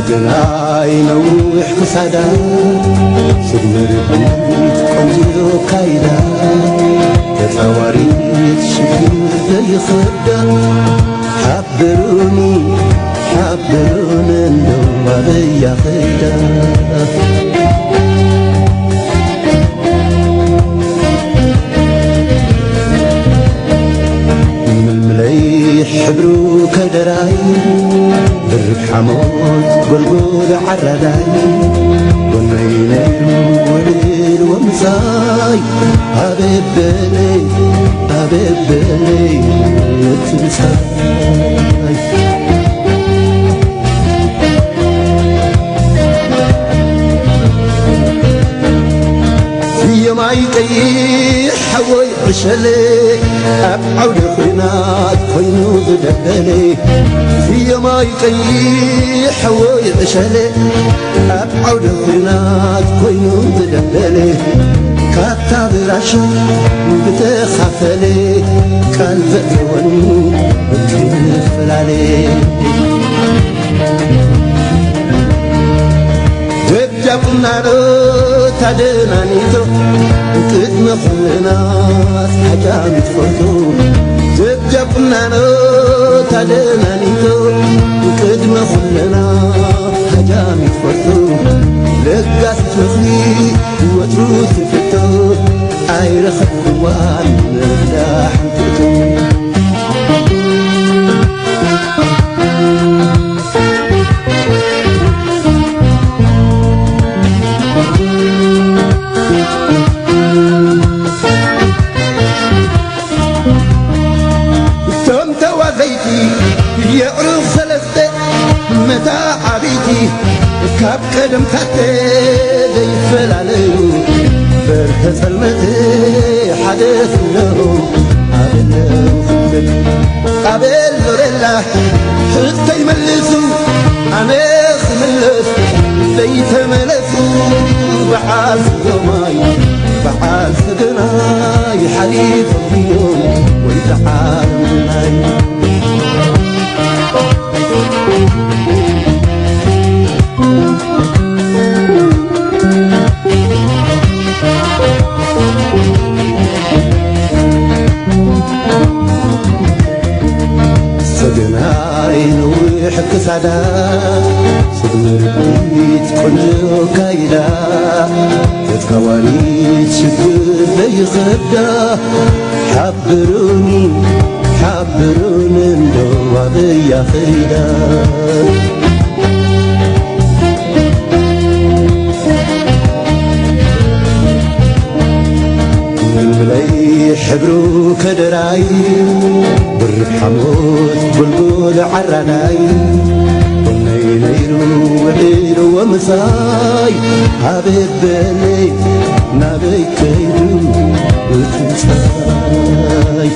ገናይ ነዊሕ ክሳዳ፣ ስግምር ቆንጆ ካይዳ፣ ተጻዋሪት ሽግር ዘይኸዳ። ሓብሩኒ፣ ሓብሩኒ፣ እንደው ኣበያ ኸይዳ። ምልምለይ ሕብሩ ከደራይ፣ ድርብ ሓሞት ጎልጎል ዓራዳይ፣ ጎነይ ነይሩ ውዕል ወምሳይ፣ ኣበበለይ፣ ኣበበለይ፣ እቲ ምሳይ። የማይ ቀይሕ ሓወይ ዕሸለ፣ ኣብ ዓውደ ኹናት ኮይኑ ዝደበለ። የማይ ቀይሕ ሓወይ ዕሸለ፣ ኣብ ዓውደ ኹናት ኮይኑ ዝደበለ። ካታ ብራሾ ብተኻፈለ፣ ቃል ዘእተወኒ ከይንፈላለ። ደጃ ቁናኖ ታደናኒቶ፣ ቅድሚ ኩልና ሓጃም ትፈቱ። ደጃ ቁናኖ ታደናኒቶ፣ ቅድሚ ኩልና ሓጃም ትፈቱ። ለጋስ ምኽሪ ወትሩ ትፍቶ፣ ኣይረኸብክዋን መፍትሒ ሓንቲቱ። እቶም ተዋዘይቲ የዕሩኽ ሰለስተ መተዓብይቲ፣ ካብ ቀደም ካተ ዘይፈላለዩ፣ በርሀ ጸልመተ ሓደ ፍለዉ ኣበለው ክብል። ኣበል ሎሬላ ሕቶይ መልሱ፣ ኣነ ክምለስ ዘይተመለሱ፣ በዓል ስዶማይ በዓል ሰገናይ ሓሊፎም እዮም ወይ ተዓለምናይ። ሰገናይ ነዊሕ ክሳዳ፣ ስግምርቢት ቆንጆ ካይዳ፣ ተጻዋሪት ሽግር ዘይኸዳ፣ ሓብሩኒ፣ ሓብሩኒ እንዶ ኣበያ ኸይዳ። ምልምለይ ሕብሩ ከደራይ፣ ብርሕ ሓሞት ጎልጎል ዓራዳይ፣ ጎነይ ነይሩ ውዒሉ ወምሳይ፣ ኣበበለይ ናበይ ከይዱ እቲ ምሳይ።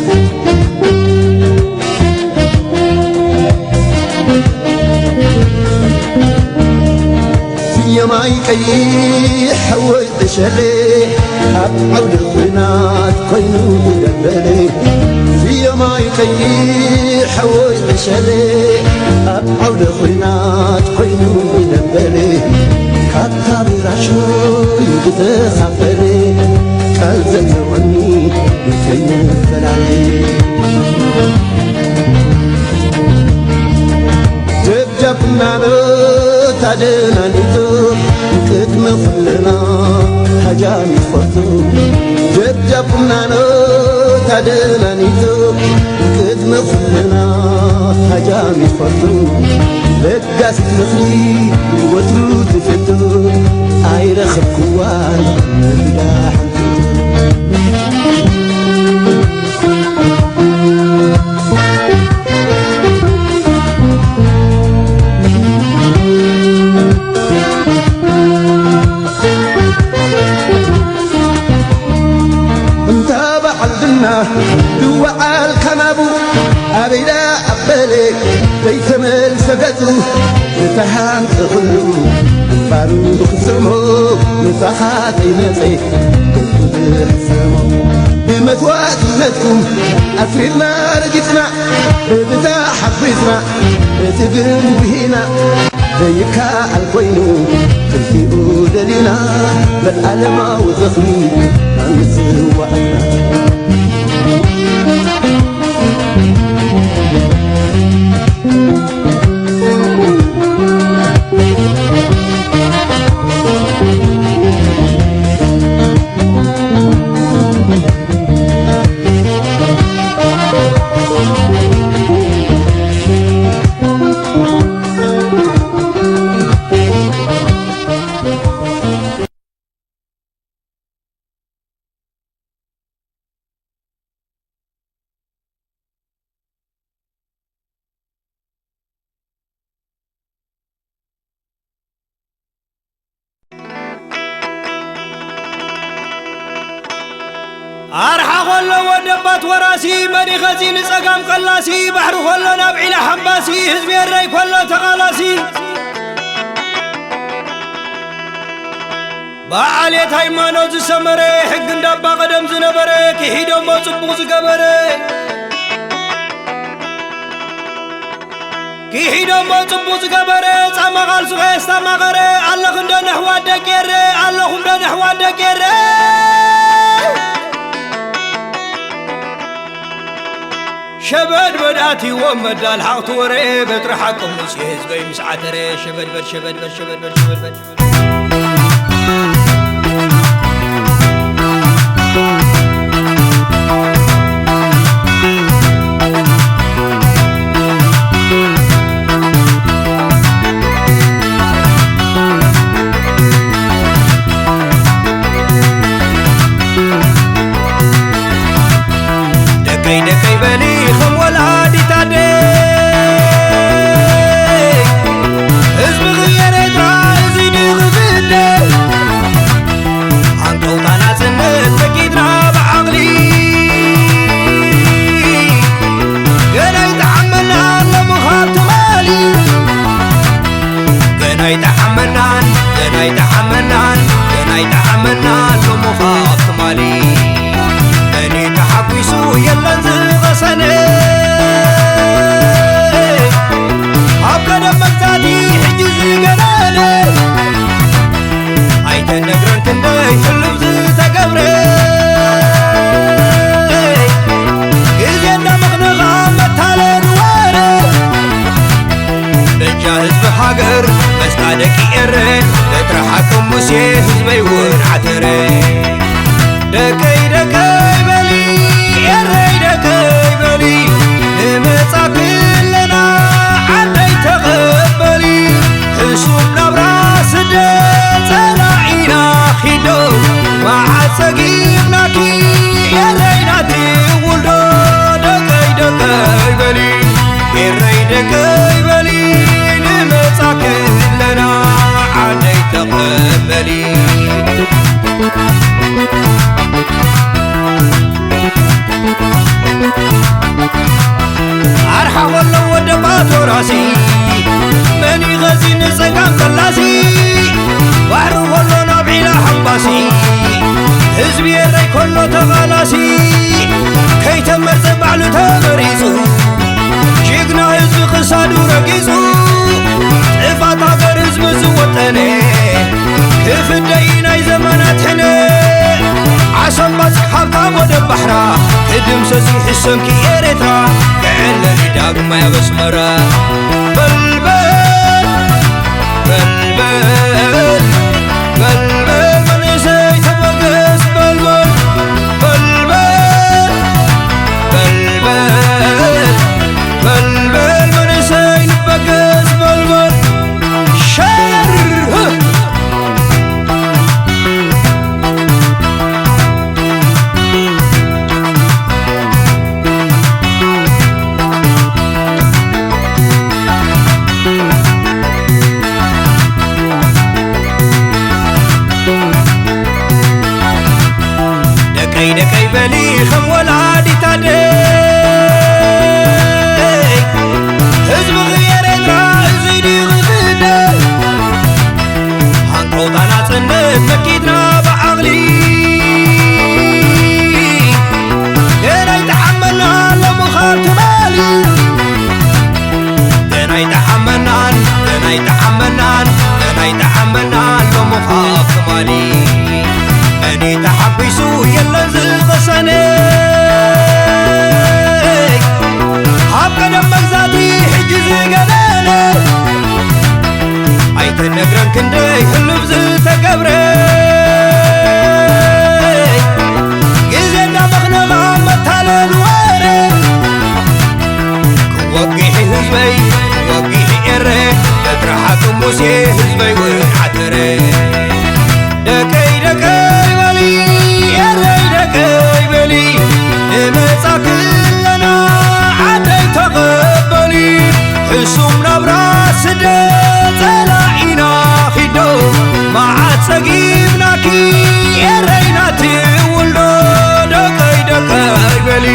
የማይ ቀይሕ ሓወይ ዕሸለ፣ ኣብ ዓውደ ኹናት ኮይኑ ዝደበለ። የማይ ቀይሕ ሓወይ ዕሸለ፣ ኣብ ዓውደ ኹናት ኮይኑ ዝደበለ። ካብታ ብራሾይ ዝተኻፈለ፣ ቃል ዘእተወኒ ከይንፈላለ። ደብዳብ ናኖ ታደናኒቶ፣ ቅድሚ ኩልና ሃጃም ይፈቱ። ደብዳብ ናኖ ታደናኒቶ፣ ቅድሚ ኩልና ሃጃም ይፈቱ። ለጋሲት ምኽሪ ወትሩ ትፍቱ፣ ኣይረኸብክዋን እንዳ ሓንቲቱ። እንተ በዓል ዝና ዝወዓል ከማቡ፣ ኣበይ ደኣ ኣበለ ዘይተመልሰ ገጹ፣ ዝተሃንጸ ኩሉ ግንባሩ ክስሞ፣ ምሳኻ ከይመጸ ገጹ ዝሕሰሞ። ብመስዋእትነትኩም ኣስሪርና ረጊጽና፣ ብብታ ሓጒስና እቲ ግንቡ ሂና። ዘይከኣል ኮይኑ ክንቲኡ ደሊና፣ በል ዓለማዊ ዝኽሪ ኣንስዋዕና። ኣርሓ ኾሎ ወደባት ወራሲ፣ መዲኸዚ ንጸጋም ቀላሲ፣ ባሕሪ ኾሎ ናብ ዒላ ሓምባሲ፣ ህዝቢ ኤረይ ኮሎ ተቓላሲ። በዓል የት ሃይማኖት ዝሰመረ፣ ሕጊ እንዳባ ቀደም ዝነበረ፣ ክሒዶሞ ጽቡቕ ዝገበረ። ክሒዶሞ ጽቡቕ ዝገበረ፣ ጻማ ቃልሱ ከየስታማቐረ፣ ኣለኹም ዶ ነሕዋት ደቂ ኤረ፣ ኣለኹም ዶ ነሕዋት ደቂ ኤረ። ሸበድበድ ኣትይዎም መዳል ሓቕቲ ወረ፣ በትሪ ሓቂ ሙሴ ህዝበይ ምስ ዓተረ፣ ሸበድበድ፣ ሸበድበድ፣ ሸበድበድ፣ ሸበድበድ። ደቀይ ደቀይ በሊ ከም ወላዲት ኣደይ፣ ህዝቢ ኤረትራ እዚ ድዩ ክፍደይ? ሃንቀውታ ናጽነት ፈቂድና ብዓቕሊ፣ ገና ኣይተዓመናን ሎሚ ካብ ትማሊ። ገና ኣይተዓመናን፣ ገና ኣይተዓመናን፣ ገና ኣይተዓመናን ሎሚ ካብ ትማሊ። መን እዩ ተሓጒሱ የለን ዝቐሰነ፣ ኣብ ቀደም መግዛእቲ ሕጂ ዝገነነ። ኣይተነግረን ክንደይ ሕሉፍ ዝተገብረ፣ ግዜ እንዳመኽነኻ መታለል ወረ። በጃ ህዝቢ ሃገር መስጣ ደቂ ኤረ፣ በትሪ ሓቂ ሙሴ ህዝበይ እውን ዓተረ። ደቀይ ደቀይ በሊ ኤረይ ደቀይ በሊ፣ ንመጻ ክለና ዓደይ ተቐበሊ። ሕሱም ናብራ ስደት ጸላኢና ኺዶ፣ መዓስ ጸጊብናኪ ኤረይ ናቲ ውልዶ። ደቀይ ደቀይ በሊ ኤረይ ደቀይ በሊ፣ ንመጻ ክለና ዓደይ ተቐበሊ። ኣርሓ ወሎ ወደባት ወራሲ፣ መን ይኸዚ ንጸጋም ፈላሲ? ባሕሪ ወሎ ናብ ዒላ ሓምባሲ፣ ህዝቢ ኤረይ ከሎ ተቓላሲ፣ ከይተመርጸ ባዕሉ ተመሪጹ፣ ጅግና ህዝቢ ክሳዱ ረጊጹ፣ ጥፋት ሃገር ህዝቢ ዝወጠነ፣ ክፍደይ ናይ ዘመናት ሕነ። ዓሰብ ባጽዕ ሃብታም ወደብ ባሕራ፣ ክድምሰስ ይሕሰምኪ ኤረትራ፣ ክዕለል ዳግማይ ኣብ ኣስመራ። በልበል፣ በልበል፣ በልበል መንእሰይ ተበገስ በልበል። በልበል፣ በልበል፣ በልበል መንእሰይ ንበገስ በልበል። ሸር! ደቀይ ደቀይ በሊ ከም ወላዲት ኣደይ፣ ህዝቢ ኤረትራ እዚ ድዩ ክፍደይ? ሃንቀውታ ናጽነት ፈቂድና ብዓቕሊ፣ ገና ኣይተዓመናን ሎሚ ካብ ትማሊ። ገና ኣይተዓመናን፣ ገና ኣይተዓመናን መናን ናይ ጠዓመና ሎምኻ ትማሊ መኒ ተሓጒሱ የለን ዝቐሰነ ኣብ ቀደም መግዛቲ ሕጂ ዝገደለ ኣይተነግረን ክንደይ ህሉፍ ዝተገብረ ግዜ እንዳመኽነኻ መታለል ወረ ክወግሒ ህዝበይ ክወግሒ ኤረ በትሪ ሓቂ ሙሴ ህዝበይ እውን ዓተረ ደቀይ ደቀይ በሊ ኤረይ ደቀይ በሊ ንመጻ ክለና ዓደይ ተቐበሊ ሕሱም ናብራ ስደ ጸላኢና ኺዶ መዓት ጸጊብናኪ ኤረይ ናቲ ውልዶ ደቀይ ደቀይ በሊ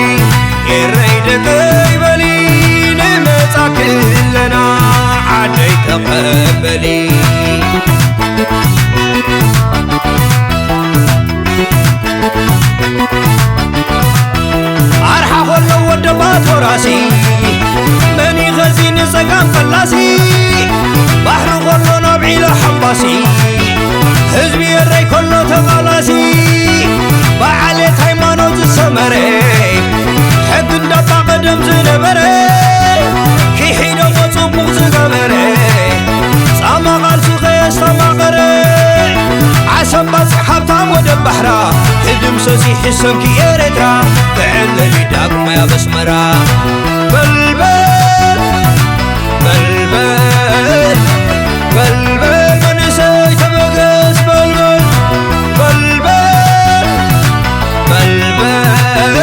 ኤረይ ደቀይ በሊ ንመጻ ክለና ዓደይ ተቐበሊ ኣርሓ ኾሎ ወደባት ወራሲ መን ይኸዚ ንጸጋም ፈላሲ ባሕሪ ኾሎ ናብ ዒላ ሓምባሲ ህዝቢ ኤረይ ከሎ ተቓላሲ ብዓሌት ሃይማኖት ዝሰመረ ሕጊ እንዳባ ቀደም ዝነበረ ክሒዶሞ ጽቡቕ ዝገበረ ጻማ ቓልሱ ከየስተማቐረ ዓሰብ ባጽዕ ሃብታም ወደብ ባሕራ ክድምሰስ ይሕሰምኪ ኤረትራ ክዕለል ዳግማይ ኣብ ኣስመራ በልበል በልበል በልበል መንእሰይ ተበገስ በልበል በልበል በልበል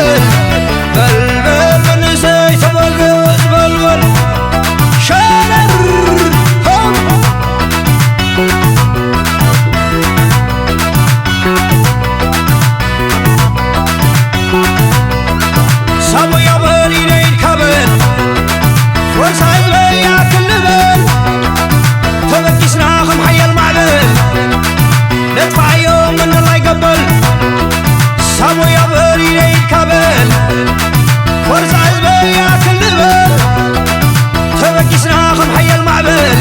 በልበል መንእሰይ ተበገስ በልበል ሸረር ሆም ሳሙያ በል ኢደይ ኢድካ በል ፎርሳ ህዝበይ ኣክል ንበል ተበጊስና ከም ሓያል ማዕበል ነጥፋዮ መንደላይ ገበል ሳሙያ በል ኢደይ ኢድካ በል ፎርሳ ህዝበይ ኣክል ንበል ተበጊስና ከም ሓያል ማዕበል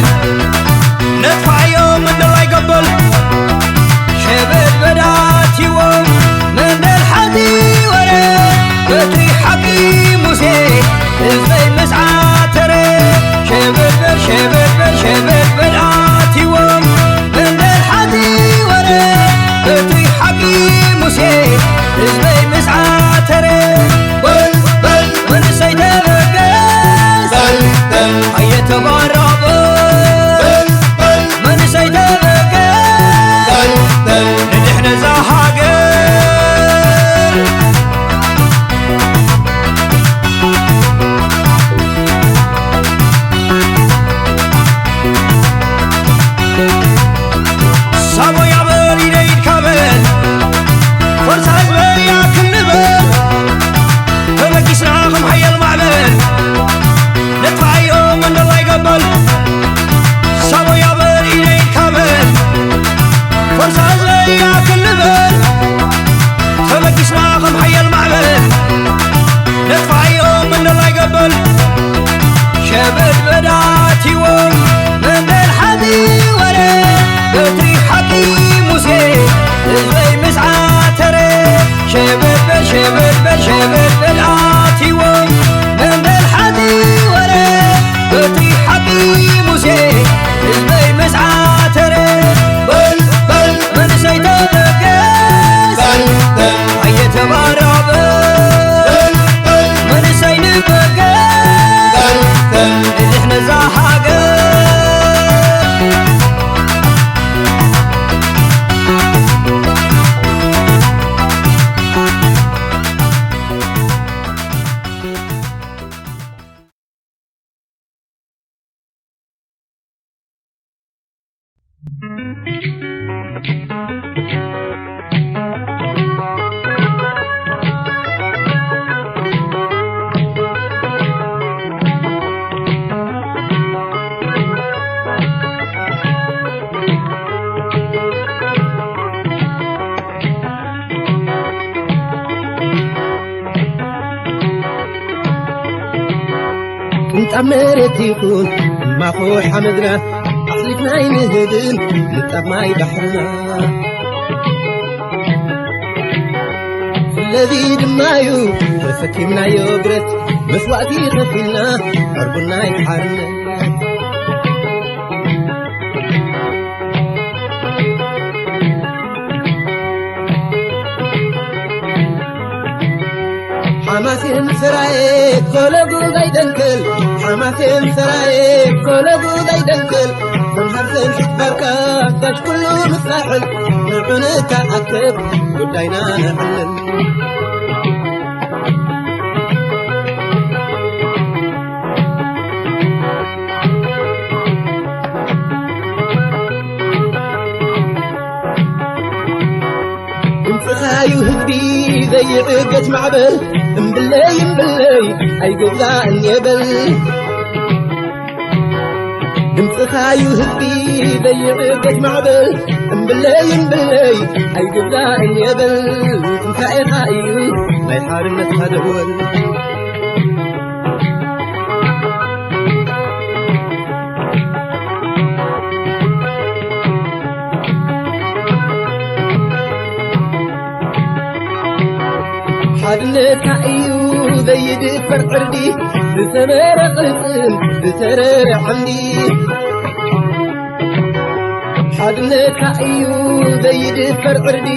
ነጥፋዮ መንደላይ ገበል ሸበድበድ ኣትይዎም መንደል ሓቲ ወረ በትሪ ሓቂ ሙሴ ህዝበይ ምስ ዓተረ ሸበድበድ ሸበድበድ ሸበድበድ ኣትይዎም መንደል ሓቲ ወረ በትሪ ሓቂ ሙሴ ህዝበይ ምስ ዓተረ በል በል መንእሰይ ተበገስ በል በል ኣየተባራበ በል በል መንእሰይ ተበገስ በል በል ንድሕነዛ ሃገር ሳቦ ያበል ኢደይ ኢድካ በል ፎርሳ ህዝበይ ኣክል ንበል ተበጊስና ከም ሓያል ማዕበል ነጥፋዮ መንደላይ ገበል ሳቦ ያበል ኢደይ ኢድካ በል ፎርሳ ህዝበይ ኣክል ንበል ተበጊስና ከም ሓያል ማዕበል ነጥፋዮ መንደላይ ገበል ሸበድበድ ኣትይዎም መንደል ሓዚ ወረ በትሪ ሓቂ ሙሴ ህዝበይ ምስ ዓተረ ሸበድበድ ሸበድበድ ሸበድበድ ኣትይዎም መንደል ሓዚ ወረ በትሪ ሓቂ ሙሴ ህዝበይ ምስ ዓተረ በል በል መንእሰይ ተበገስ በል በል ኣየተባራበ በል በል መንእሰይ ንበገስ በል በል ንድሕነዛ ሃገር ቅንጣብ መሬት ይኹን ማኾ ሓመድና ኣኽሊ ናይ ንህብን ንጠብ ማይ ባሕርና። ስለዚ ድማዩ ተሰኪምናዮ ብረት፣ መስዋእቲ ከፊልና ዕርቡን ናይ ሓርነት። ሓማሴን ሰራየ ኮለጉ ዘይደንክል፣ ሓማሴን ሰራየ ኮለጉ ዘይደንክል፣ ተምሃር ሰንሒት ባርካ ጋሽ ኩሉ ምሳሕል፣ ንዑ ንተኣከብ ጉዳይና ነዕልል። ድምፅኻዩ ህዝቢ ዘይዕገት ማዕበል፣ እምብለይ እምብለይ ኣይግዛእን የበል። ድምፅኻዩ ህዝቢ ዘይዕገት ማዕበል፣ እምብለይ እምብለይ ኣይግዛእን የበል። ትንሳኤኻ እዩ ናይ ሓርነትካ ደወል። ሓድነትካ እዩ ዘይድፈር ዕርዲ፣ ብሰመረ ቅልጽም ብተረረ ዓምዲ። ሓድነትካ እዩ ዘይድፈር ዕርዲ፣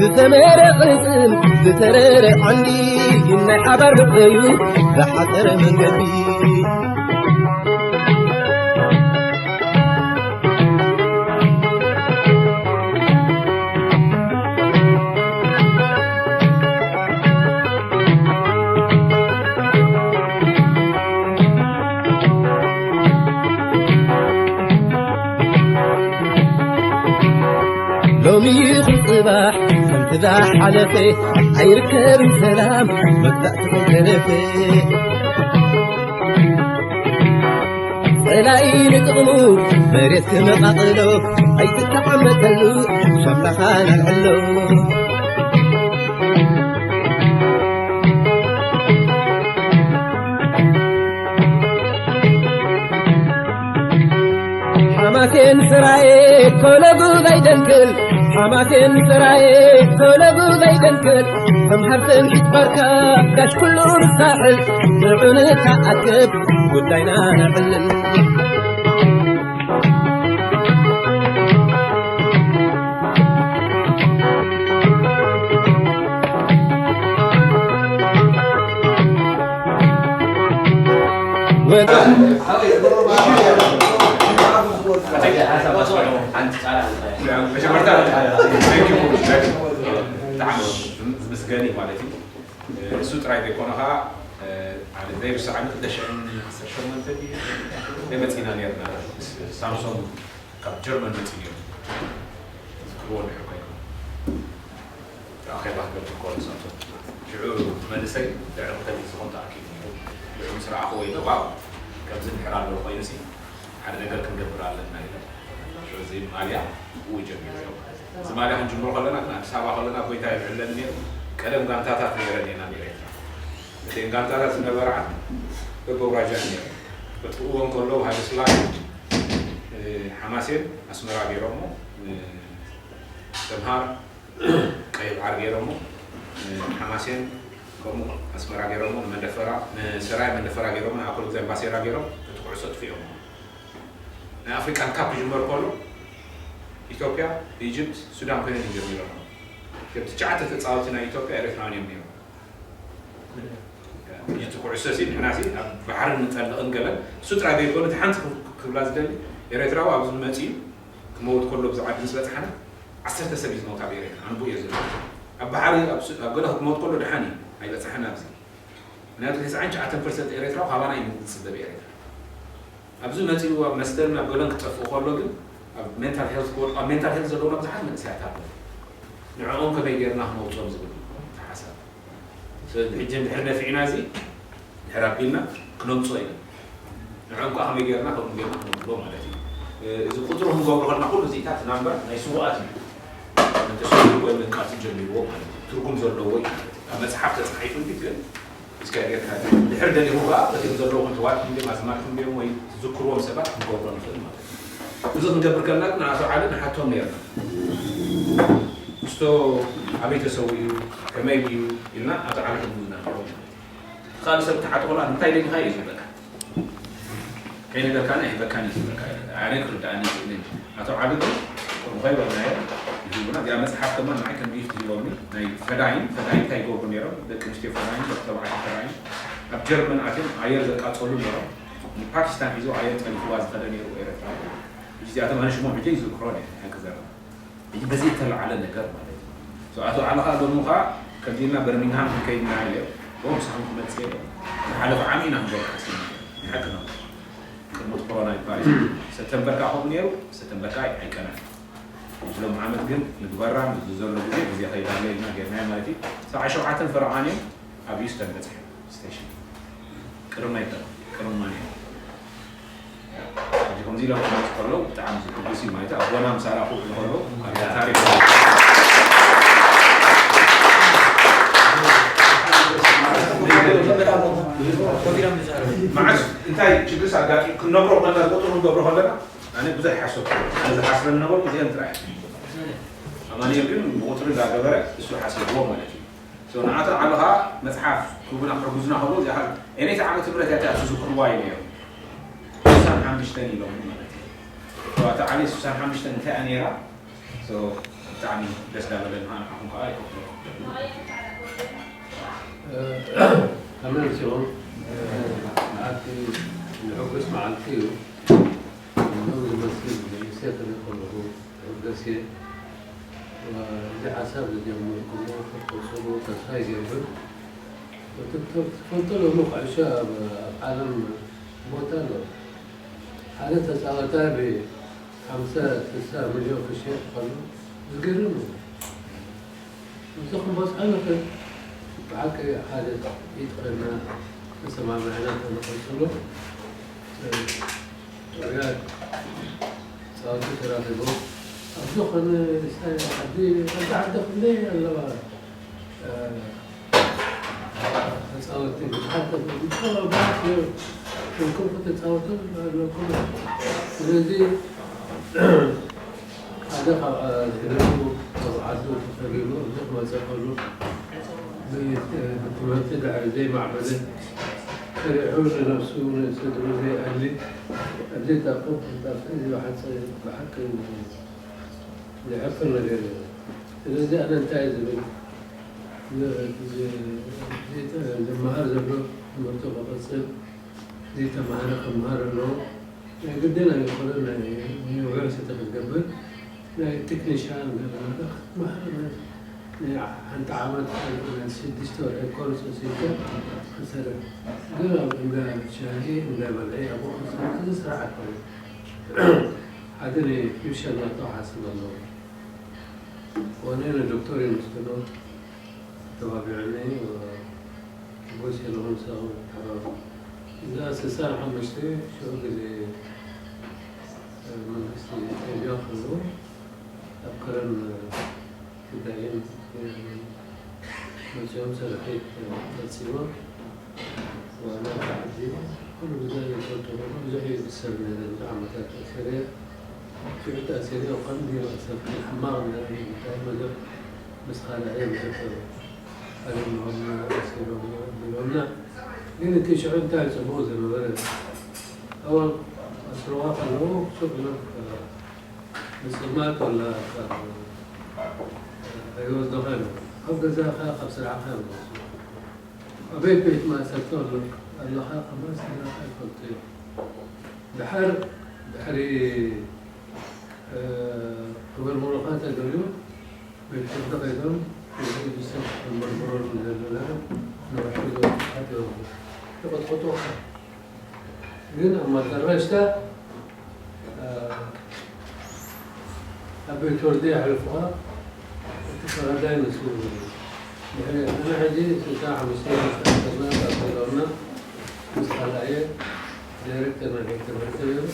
ብሰመረ ቅልጽም ብተረረ ዓምዲ። ናይ ሓባር ፍቕሪ እዩ ዝሓጸረ መንገዲ። ሎሚ ይኹን ጽባሕ ከምቲ ዝሓለፈ ኣይርከብን ሰላም መግዛእቲ ከይተረፈ። ጸላኢ ንጥቕሙ መሬት ክመቓቕሎ ኣይትተቐመጠሉ ሻምላኻ ነልዕሎ። ሓማሴን ስራዬ ኮለጉ ዘይደንክል፣ ሓማሴን ስራዬ ኮለጉ ዘይደንክል፣ ተምሃር ትምሒት ባርካ ጋሽ ኩሉ ንሳሕል፣ ንዑ ንተኣከብ ጉዳይና ነዕልል። መጀመርታ ብጣዕሚ ዝምስገን እዩ ማለት እዩ። እሱ ጥራይ ዘይኮነ ከዓ፣ ኣነ ዘይርስዓኒ ክልተ ሽሕን ዓሰርተ ሸሞንተ ድዩ መፂና ነርና። ሳምሶም ካብ ጀርመን መፂኡ ነይሩ። ዝክርዎ እንድሕር ኮይኑ ኣኼባ ክገብር ከሎ ሳምሶም፣ ሽዑ መንእሰይ ልዕሊ ክልተ ሚእቲ ዝኾን ተኣኪቡ ነይሩ። ሽዑ ምስ ረኣኽዎ ኢለ፣ ዋው፣ ከምዚ እንድሕር ኣሎ ኮይኑሲ ሓደ ነገር ክንገብር ኣለና ኢለ። ሽዑ እዚ ማልያ ብኡ ጀሚሩ እዮም። እዚ ማልያ ክንጅምሮ ከለና ግን ኣዲስ ኣበባ ከለና ጎይታ ይልዕለኒ ነይሩ። ቀደም ጋንታታት ነይረን እየን ኣብ ኤርትራ። እተን ጋንታታት ዝነበራ በበውራጃ ነይረን። ከጥፍእዎ እንከለዉ ሃይለ ስላሴ፣ እ፣ ሓማሴን ኣስመራ ገይሮሞ፣ እ፣ ሰምሃር ቀይ ባሕሪ ገይሮሞ፣ እ፣ ሓማሴን ከምኡ ኣስመራ ገይሮሞ፣ ንመንደፈራ፣ ንሰራየ መንደፈራ ገይሮሞ፣ ንኣኮል ግዛይ ባሴራ ገይሮም፣ እቲ ኩዕሶ ኣጥፊኦሞ። ናይ ኣፍሪቃን ካፕ ክጅመር ከሎ፣ ኢትዮጵያ፣ ኢጅፕት፣ ሱዳን ኮይነን እዮም ጀሚሮሞ። እቶም ትሽዓተ ተጻወትቲ ናይ ኢትዮጵያ ኤርትራውያን እዮም ነይሮም። እቲ ኩዕሶ ሲ ንሕና ሲ ኣብ ባሕርን ንጠልቕን ገለን፣ እሱ ጥራይ ዘይኮነ፣ እቲ ሓንቲ ክብ-፣ ክብላ ዝደሊ፣ ኤርትራዊ ኣብዚ መጺኡ ክመውት ከሎ፣ ኣብዚ ዓዲ ምስ በጽሓና፣ ዓሰርተ ሰብ እዩ ዝመውት ኣብ ኤርትራ፣ ኣነ ብኡ እየ ዘሎ። ኣብ ባሕሪ፣ ኣብ ሱ-፣ ኣብ ገለ ክትመውት ከሎ ደሓን እዩ፣ ኣይበጽሓን ኣብዚ። ምክንያቱ፣ ተስዓን ትሽዓተን ፐርሰንት ኤርትራዊ ካባና እዩ ዝጽበ ብኤርትራ። ኣብዚ መጺኡ ኣብ መስተን ኣብ ገለን ክጠፍእ ከሎ ግን፣ ኣብ ሜንታል ሄልት ክወድቁ፣ ኣብ ሜንታል ሄልት ዘለውና ብዙሓት መንእሰያት ኣለዉ። ንዕኦም ከመይ ጌርና ክነውጽኦም ዝብል ሓሳብ። ስለዚ ሕጂ እንድሕር ነፊዕና እዚ፣ እንድሕር ኣቢልና ክነምጽኦ ኢና። ንዕኦም ከኣ ከመይ ጌርና ከምኡ ጌርና ክነብሎ ማለት እዩ። እዚ ቁጽሪ ክንገብሮ ከለና ኩሉ እዚታት ናምበር ናይ ስዉኣት እዩ። ተሰዊኡ ወይ ምንቃል ጀሚርዎ ማለት እዩ። ትርጉም ዘለዎ እዩ ማለት እዩ። ኣብ መጽሓፍ ተጻሒፉ እንዲ ግን እስከ ጌርካ ድሕር ደሊኹም ከኣ እቶም ዘለዉ ኣሕዋትኩም ድዮም ኣዝማድኩም ድዮም ወይ ትዝክርዎም ሰባት ክንገብሮ ንኽእል ማለት እዩ። እዚ ክንገብር ከለና ግን ኣቶ ዓሊ ንሓቶም ነርና። ክስቶ ኣበይ ተሰዊኡ፣ ከመይ እዩ ኢልና ኣቶ ዓሊ ሕጉዝና ነይሩ ማለት እዩ። ካልእ ሰብ ተሓተኹላ እንታይ ደሊኻ እዩ ዝብለካ። ከይነገርካኒ ኣይህበካን እዩ ዝብለካ። ኣነ ክርድኣኒ ይኽእልን እዩ። ኣቶ ዓሊ ግን ከምኡ ከይበልናዮ ይህቡና። እዚኣ መጽሓፍ ከማን ንዓይ ከም ጊፍት ሂቦምኒ። ናይ ፈዳይን፣ ፈዳይን እንታይ ይገብሩ ነይሮም? ደቂ ኣንስትዮ ፈዳይን፣ ደቂ ተባዕትዮ ፈዳይን ኣብ ጀርመን ኣትዮም ኣየር ዘቃጸሉ ነይሮም። ንፓኪስታን ሒዙ ኣየር ጸኒሕዋ ዝኸደ ነይሩ ኤረትራ። እዚኣቶም ኣነ ሽሞም ሕጂ ይዝክሮን እየ፣ ሓቂ ዘረባ። ሕጂ በዚ እተለዓለ ነገር ማለት እዩ። So ኣቶ ዓሊ ኸኣ ሎሚ ኸኣ ከምዚ ኢልና በርሚንግሃም ክንከይድ ኢና ኢለ፣ ኦ፣ ምሳኹም ክመጽእ እየ። ዝሓለፈ ዓሚ ኢና ክንገብር ሓሲብና። ሓቂ ነው። ቅድሚ እቲ ኮሮና ይባል እዩ። ሰፕተምበር ከኣ ከምኡ ነይሩ፣ ሰፕተምበር ከኣ ኣይቀናን። ሎሚ ዓመት ግን ንግበራ፣ ምስዚ ዘሎ ግዜ፣ ግዜ ከይዳለ ኢልና ጌርናዮ ማለት እዩ። ሰብዓ ሸውዓተን ፈረቓን እዮም ኣብ ሂውስተን በጺሐን ስቴሽን። ቅድም ኣይተ-፣ ቅድም ማን እዮም? ሕጂ ከምዚ ኢሎም ክመጽእ ከለዉ ብጣዕሚ ዝሕጉስ እዩ ማለት እዩ። ኣቦና ምሳና ክውዕሉ ከለዉ ኣብ ታሪኽ መዓስ እንታይ ችግርስ ኣጋጢሙ ክንነግሮ ከለና፣ ዝቆጽሩ ክንገብሮ ከለና ኣነ ብዙሕ ይሓሰብኩ። ኣነ ዝሓስበ ዝነበርኩ እዚአን ጥራሕ እየን። ኣማኑኤል ግን ብቁጽሪ እንዳገበረ እሱ ሓሲብዎ ማለት እዩ። So ንኣቶ ዓሊ ኸኣ መጽሓፍ ክህቡና ክሕግዙና ከለዉ እዚኣ ኸኣ ኤነይቲ ዓመተ ምህረት እያ እቲኣ ትዝክርዋ እዩ ነይሩ። ስሳን ሓሙሽተን ኢሎም ማለት እዩ። So ኣቶ ዓሊ ስሳን ሓሙሽተን እንታይ እያ ነይራ? So ብጣዕሚ ደስ ዳበለና ንዓኹም ከኣ ይፈትዎ። ኣመንቲኹም መዓልቲ ንሕጉስ መዓልቲ እዩ። ሎም ዝመስል መንእሰይ ክርኢ ከለኹ ሕጉስ እየ። እዚ ሓሳብ ዝጀመርኩሞ ክትቅጽሉ ተስፋ ይገብር። ትፈልጡ ሎሚ ኩዕሾ ኣብ ዓለም ቦታ ኣሎ። ሓደ ተጻዋታይ ብሓምሳ ስሳ ሚልዮን ክሽየጥ ከሎ ዝገርም እዩ። እዚ ክንበጽሖ ንኽእል። ብሓቂ ሓደ ኢድ ኮይና ተሰማሚዕና ከነቐጽሎ፣ ጥዑያት ጻወቲ ተራኺቦም ኣብ ዝኾነ ዓዲ፣ ኣብዛ ዓዲ ክንደይ ኣለዋ ተጻወቲ ብዙሓት ተጻወቲ ኣለኩም። ስለዚ ሓደ ካብ ክለቡ ካብ ዓዱ ተሰሪቡ እዚ ክመጸ ከሉ ብትምህርቲ ድሕሪ ዘይማዕበለ ሰሪሑ ንነብሱ ንስድሩ ዘይኣሊ ኣብ ዘይጠቅም ፍልጠት እዚ ብሓቂ ዝሕፍር ነገር እዩ። ስለዚ ኣነ እንታይ ዝብል ዝመሃር ዘሎ ትምህርቱ ክቕጽል ዘይተማሃረ ክመሃር ኣለዎ። ናይ ግድን ኣይኮነን ናይ ዩኒቨርሲቲ ክትገብር ናይ ቴክኒሻን ገለ ክትመሃር ናይ ሓንቲ ዓመት ናይ ሽዱሽተ ወርሒ ኮርስ ወሲድካ ክትሰርሕ ግን ኣብ እንዳ ሻሂ እንዳ በልዒ ኣብኡ ክትሰርሕ እዚ ስራሕ ኣይኮነን። ሓደ ናይ ፊውቸር ናቶ ሓስብ ኣለዎ። ኮነ ንዶክተር የመስግኖ ተባቢዑኒ ወሲሉ ምሳኹም ተሓባበሩ። እዛ ስሳን ሓሙሽተ ሽዑ ግዜ መንግስቲ ኢትዮጵያ ከሎ ኣብ ከረን ጉዳይን መፅኦም ሰራሒት ፈፂሞም ዋና ተዓዲሉ ኩሉ ግዜ ይፈልጡ ከሎ ብዙሕ እዩ ዝሰር ነይረ ብዙሕ ዓመታት ተኣሲረ ሽዑ ተኣሲረ እኳ እንዲ መእሰርቲ ሕማቕ ነይረ እንታይ መደብ ምስ ካልእ እዮም ዝፈሩ ኣልምሆምና ኣሲሮምና ኣቢሎምና ግን እቲ ሽዑ እንታይ ፅቡቕ ዝነበረ እዋን ኣስርዋ ከለዉ ሱቕ ኢሎም ንፅልማት ወላ ካብ ኣይወስዱኻ እዮም ኣብ ገዛኻ ካብ ስራሕኻ እዮም ዝወስዱ ኣበይ ቤት ማእሰርቲ ኣሎ ኣለኻ ከማን ስድራኻ ይፈልጡ እዮም ድሓር ድሕሪ ክምርምሩኻ ተደልዩ ቤት ፍርዲ ከይዶም እዚ ሰብ ክምርምረሉ ዘለ ነገር ንውሕዱ ዘውፅሓት ይወስዱ ይቕጥቅጡኻ ግን ኣብ መጨረሽታ ኣብ ቤት ፍርዲ የሕልፉኻ እቲ ፈራዳይ ንሱ ንሕና ሕጂ ስልሳ ሓሙሽተ ኣስርና ኣቢሎምና ምስ ካልኣየ ዳይሬክተር ናይ ቤት ትምህርቲ ነይሩ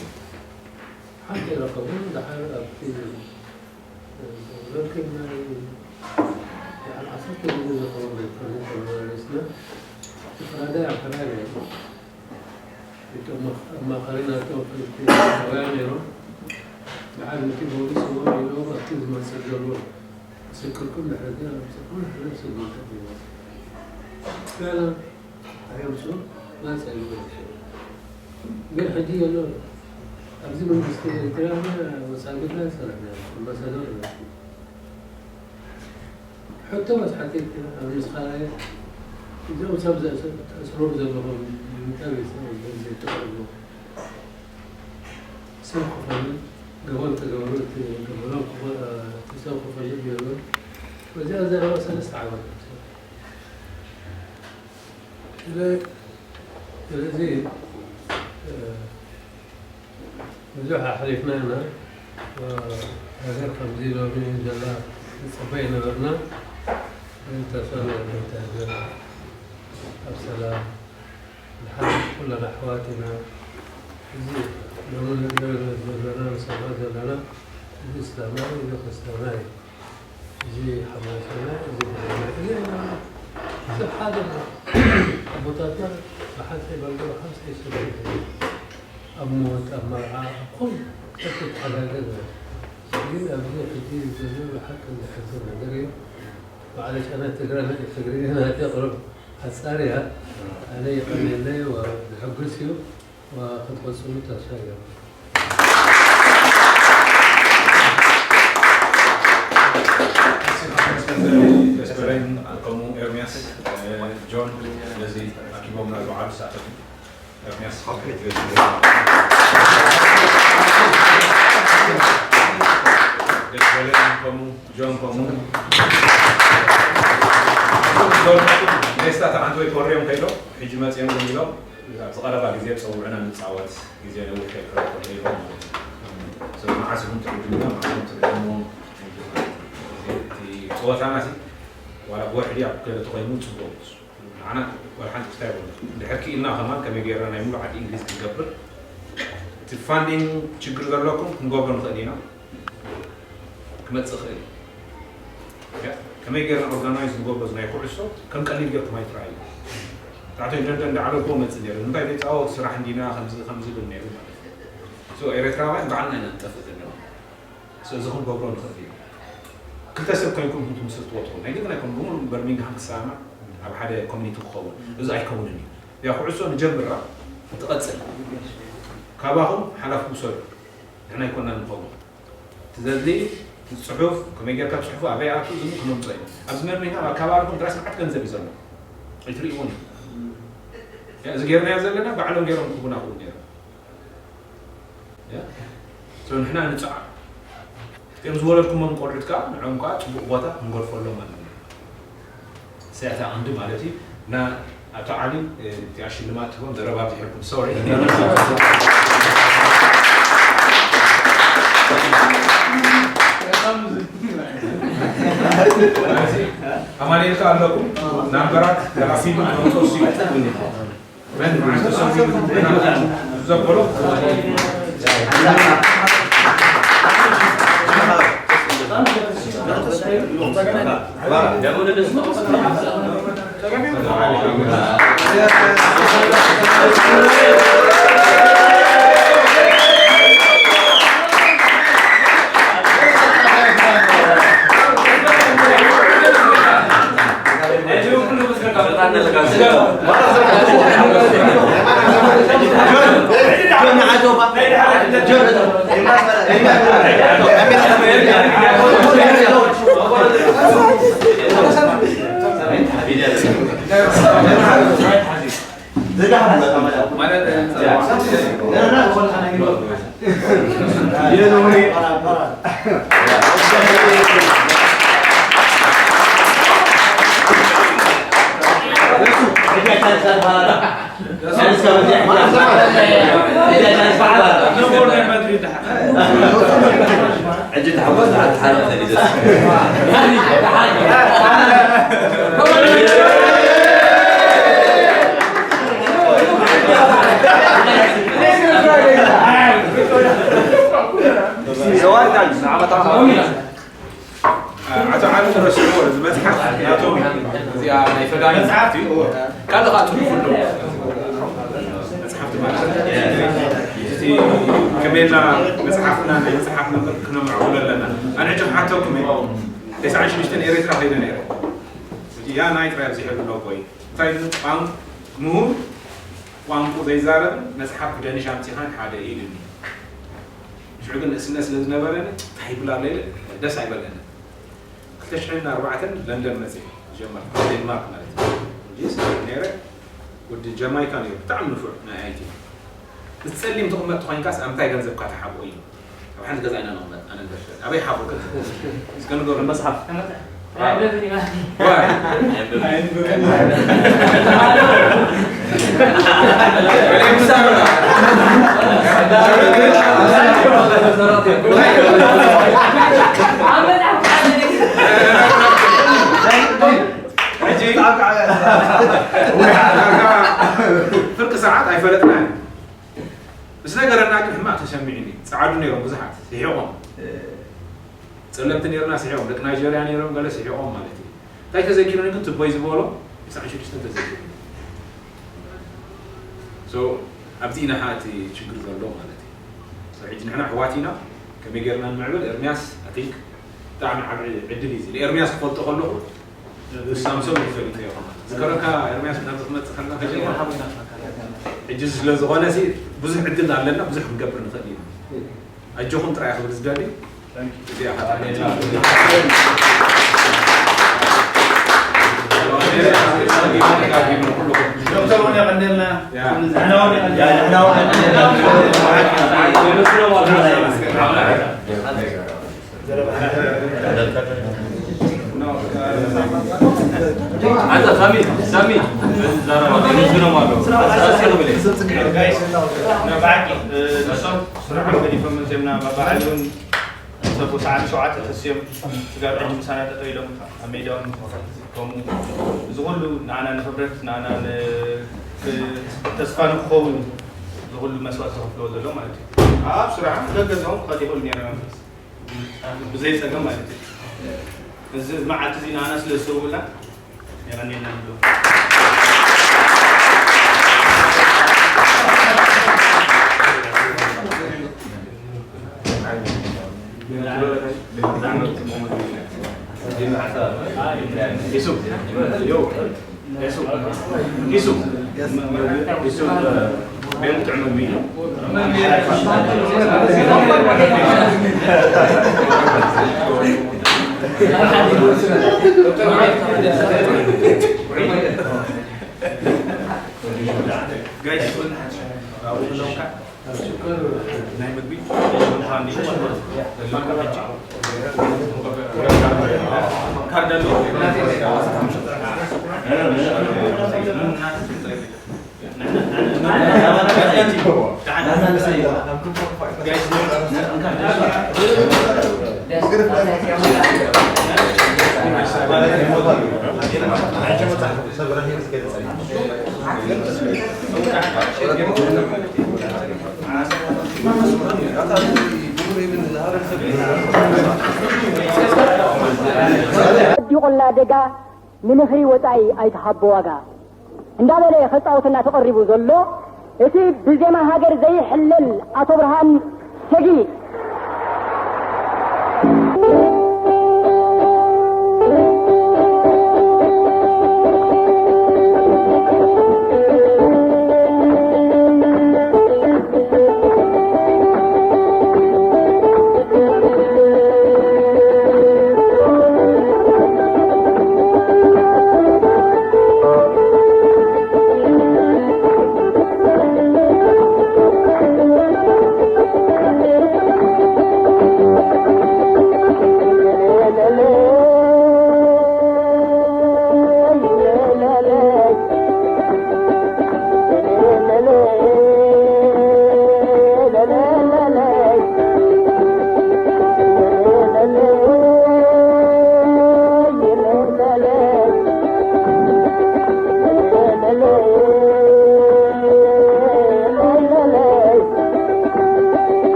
ሓንቲ ረኸቡ ደሓር ኣብቲ ረክብ ናይ ደሓር ዓሰርተ ግዜ ዝኸውን ናይ ፕሮጀክት ተመራሪስና እቲ ፈራዳይ ኣብ ከራይ ነይሩ እቶም ኣማኻሪ ናቶም ክልቲኣውያን ነይሮም በዓል እቲ ፖሊስ እሞ ኢሎም ኣብቲ ዝመጽእ ዘሎ ምስክርኩም ድሕሪ እቲ ኣምጽእኩም ድሕሪ ስጉምቲ ሒዞም። ገና ኣየምጽኡን ናጻ እዮም። ግን ሕጂ ዘሎ ኣብዚ መንግስቲ ኤርትራ ወጻኢ ጉዳይ ሰራሕና ኣምባሳደር ሕቶ መትሓቲ ኣብ ንስኻየ እዞም ሰብ ዘእስሮም ዘለኹም ንምንታይ ቤተሰብ ዘይተቐርቡ ሰብ ክፈሉ ገበን ተገብሩ እቲ ገበኖም ክፈ- እቲ ሰብ ክፈሉ ገይሩ በዚኣ ዘረባ ሰለስተ ዓመት ስለዚ ብዙሕ ኣሕሊፍና ኢና። ሃገር ከምዚ ሎሚ ዘላ ንጽበ ይነበርና። ግን ተስፋ ንገብር እታ ሃገር ኣብ ሰላም ንሓድር ኩልና ኣሕዋት ኢና። እዚ ሎሚ ንዕዘብ ዘለና ንሰምዖ ዘለና እዚ እስላማዊ እዚ ክርስትያናዊ እዚ ሓማሴናይ እዚ ትግርኛ እዚ ሰብ ሓደ ኣቦታትና ብሓንሳእ በልገባ ሓንሳእ ይሰዱ ኣብ ሞት ኣብ መርዓ ኣብ ኩሉ ሰብ ተተሓጋገዝ ግን ኣብዚ ሕጂ ዘሎ ብሓቂ ዘሕዝን ነገር እዩ። በዓል ሻና ትግረ ትግርኛ ናተይ ቅሩብ ሓጻር እያ። ኣነ የቐንየለይ ወዘሐጉስ እዩ። ወክትቕጽሉ ተስፋ ይገብር። ደስበረን ከምኡ ኤርሚያስ ጆን ነዚ ኣኪቦምና ዝውዓሉ ሳተቱ ኤርሚያስ ደስበረን ከምኡ ጆን ከምኡ ጆን ሜስታ ተዓንቶ ይኮርዮም ከይዶ ሕጂ መጽዮም ኢሎም ኣብዚ ቀረባ ግዜ ጸውዑና ንጻወት ግዜ ነዊሕ ከይኮነ ይኸውን ማለት እዩ። ሰብ መዓስ እውን ትዕድምና መዓስ እውን ትዕድምዎ እቲ ጸወታና ሲ ዋላ ብወርሒ ድያ ኣብ ክልተ ኮይኑ ጽቡቕ ንዓና ዋላ ሓንቲ ክስታይ ይኮነ እንድሕር ክኢልና ከማን ከመይ ገይርና ናይ ሙሉ ዓዲ እንግሊዝ ክንገብር እቲ ፋንዲንግ ችግር ዘለኩም ክንገብሮ ንኽእል ኢና። ክመጽእ ይኽእል እዩ። ከመይ ጌርና ኦርጋናይዝ ንገብሮ ናይ ኩዕሶ ከም ቀሊል ጌርኩም ኣይትረኣዩ። ታሕተይ ደንደን እንዳዓለልኩ መጽእ ነይሩ። እንታይ ዘይጻወት ስራሕ እንዲና ከምዚ ከምዚ ብል ነይሩ ማለት እዩ። ሶ ኤርትራውያን ባዕልና ኢና ንጠፍእ ዘለና። ሶ እዚ ክንገብሮ ንኽእል እዩ። ክልተ ሰብ ኮይንኩም ክትምስርትዎ ትኽእሉ። ናይ ገዛና ይኮን ብምሉእ በርሚንግሃም ክሰማማዕ ኣብ ሓደ ኮሚኒቲ ክኸውን። እዚ ኣይከውንን እዩ። ያ ኩዕሶ ንጀምራ ትቐጽል። ካባኹም ሓላፍኩም ውሰዱ። ንሕና ኣይኮናን ንኸውን። ትዘድሊ ጽሑፍ ከመይ ጌርካ ጽሑፉ ኣበይ ኣቱ ዝም ክመምጾ እዩ። ኣብዚ መርሚና ኣብ ከባቢኩም ድራስ መዓት ገንዘብ እዩ ዘሎ። ኣይትርእይዎን እዩ። ያ፣ እዚ ጌርናዮ ዘለና ባዕሎም ጌሮም ክቡና ክቡ ነይሮም። ያ? ሶ ንሕና ንጽዓር። እቲኦም ዝወለድኩሞም ቆልዑት ከኣ ንዕኦም ከኣ ጽቡቕ ቦታ ክንገድፈሎም ኣለና። እዚኣ እታ ቀንዲ ማለት እዩ። እና ኣቶ ዓሊ፣ እ፣ እቲኣ ሽልማት ትህቦም ዘረባ ኣብዚሕልኩም፣ ሶሪ። ስለዚ ኣማኑኤል ከኣ ኣለኩም። ናምበራት ተራፊዱ መምጾ ሲ መን መዓልቲ ሰው ዘበሎ ሕጂ ተሓጎስ ተሓሓረ ተሊደስ ኣቶ ዓሊ ረስዕዎ፣ እዚ መጽሓፍ ናቶም እዚኣ ናይ ፈዳኒ መጽሓፍ እዩ። ካልእ ከዓ ጽሑፍ ኣሎ። መጽሓፍቲ ማለት እዩ። እቲ ከመይና መጽሓፍና ናይ መጽሓፍ መምህር ክነምዕብሎ ኣለና። ኣነ ሕጂ ክሓተኩም እየ። ተስዓን ሽዱሽተን ኤርትራ ከይደ ነይረ። ሕጂ ያ ናይ ጥራይ ኣብዚሐሉ ኣለዎ እዩ። እንታይ ኢሉ? ቋን-፣ ምሁር ቋንቁ ዘይዛረብን መጽሓፍ ብደንሽ ኣምጺኻን ሓደ እዩ ኢሉኒ። ሽዑ ግን ንእስነት ስለ ዝነበረኒ እንታይ ይብል ኣሎ ኢለ ደስ ኣይበለንን። ክልተ ሽሕን ኣርባዕተን ለንደን መጽእ ጀመርኩ፣ ዴንማርክ ማለት እዩ። እንጂ ስለ ነይረ ወዲ ጀማይካ ነይሩ፣ ብጣዕሚ ንፉዕ ናይ ኣይቲ። ምስ ጸሊም ትቕመጥ ተኾይንካስ ኣብ ምንታይ ገንዘብካ ትሓብኦ እዩ። ኣብ ሓንቲ ገዛ ኢና ንቕመጥ፣ ኣነ ንደርፈ። ኣበይ ሓቦ ግን? እስከ ንገሩ። መጽሓፍ። ዋይ። ሕጂ ፍርቂ ሰዓት ኣይፈለጥናን። ምስ ነገረና ግን ሕማቕ ተሰሚዑኒ። ጸዓዱ ነይሮም ብዙሓት፣ ስሒቖም። ጸለምቲ ነይርና ስሒቖም፣ ደቂ ናይጀርያ ነይሮም፣ ገለ ስሒቖም ማለት እዩ። እንታይ ተዘኪሩኒ ግን ትቦይ ዝበሎ፣ ዕስራን ሽዱሽተን ተዘኪሩኒ። So፣ ኣብዚ ኢና ሓ እቲ ችግር ዘሎ ማለት እዩ። So፣ ሕጂ ንሕና ኣሕዋት ኢና፣ ከመይ ጌርና ንምዕብል? ኤርምያስ፣ I think፣ ብጣዕሚ ዓቢ ዕድል እዩ እዚ። ንኤርምያስ ክፈልጦ ከለኹ፣ ሳምሶን ይፈልጥ ነይሩ። ዝከረካ ኤርምያስ ናብ ዝመጽእ ከለና ከጀመረ። ሕጂ ስለ ዝኾነ ሲ ብዙሕ ዕድል ኣለና፣ ብዙሕ ክንገብር ንኽእል ኢና። ኣጆኹም ጥራይ ክብል ዝደሊ። እዚኣ ኸኣ ዶክተር እውን የቐንደልና። ያ። ንሕና እውን የቐንደልና። ንሕና እውን የቐንደልና። ኣንታ ሳሚ፣ ሳሚ፣ ዘረባ፣ ምስግኖም ኣሎ። ሳሲ ክብል እየ። ጋይስ፣ ናይ ብሓቂ፣ እ፣ ንሶም ስርሖም ገዲፎም መፅዮም ኢና። ባባ ዓሊ እውን ሰቦ ሰዓት ሸውዓተ ተስዮም ስጋብ ሕጂ ምሳና ጠጠው ኢሎም ኣብ ሜዳ እውን ከምኡ፣ እዚ ኩሉ ንዓና ንኽብረት፣ ንዓና ን-፣ ን-፣ ተስፋ ንክኸውን እዚ ኩሉ መስዋእቲ ዘኽፍልዎ ዘሎ ማለት እዩ። ኣብ ስራሖም ገገዛኦም ክኸዱ ይኽእሉ ነይሮም። ብዘይ ጸገም ማለት እዩ። እዚ መዓልቲ እዚ ንዓና ስለ ዝሰውኡልና የቐንየልና ንብሎ። ናይ ምግቢ ካርድ ኣሎ። ወዲ ቆላ ደጋ ንምኽሪ ወጻኢ ኣይትሃቦ ዋጋ እንዳበለ ከጻወተና ተቐሪቡ ዘሎ እቲ ብዜማ ሃገር ዘይሕለል ኣቶ ብርሃን ሰጊ።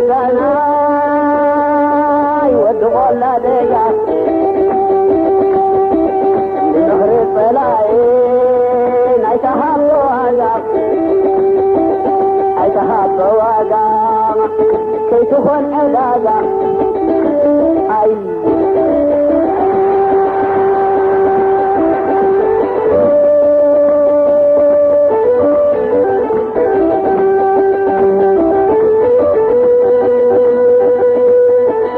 ዛናይ ወዲ ቆላ ደጋ ንዝኽሪ ጸላኢ ናይ ተሃቦ ዋጋ ኣይተሃቦ ዋጋ ከይትኾን ዕዳጋ ኣይ